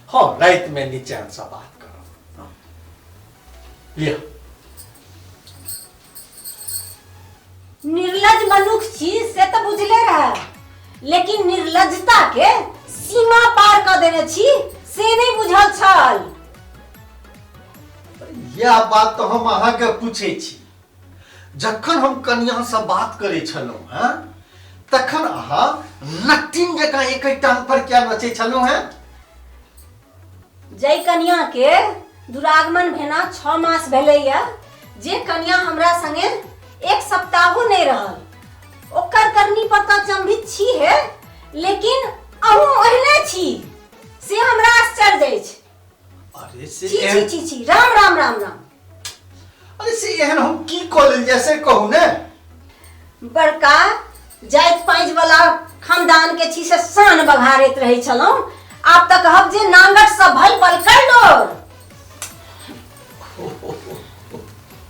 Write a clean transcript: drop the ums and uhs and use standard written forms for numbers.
हँ, रातिमे निचैनसँ बात करब। हँ, लिअ। निर्लज मनुख छी से तऽ बुझले रहे, लेकिन निर्लजता के सीमा पार कऽ देने छी से नहि बुझल छल। यह बात तऽ हम अहाँके पूछै छी। जखन हम कनियाँसँ बात करै छलहुँ हेँ, तखन अहाँ नट्टिन जकाँ एक टांग पर किया नचै छलहुँ हेँ? जै कनिया के दुरागमन भेना 6 मास भेलैया, जे कनिया हमरा संगे एक सप्ताहो नहि रहल, ओकर करनी पर तऽ चंभित छी हे, लेकिन अहूँ ओहने छी से हमरा आश्चर्य अछि। अरे से छी छी एहन छी छी, राम राम राम राम। अरे से एहन हम की कऽ लेलियै से कहू ने। बड़का जाति पाँच वाला खानदान के छी से शान बघारैत रहै छलहुँ, आब तऽ कहब जे नांगट सब भल बलकर डोर।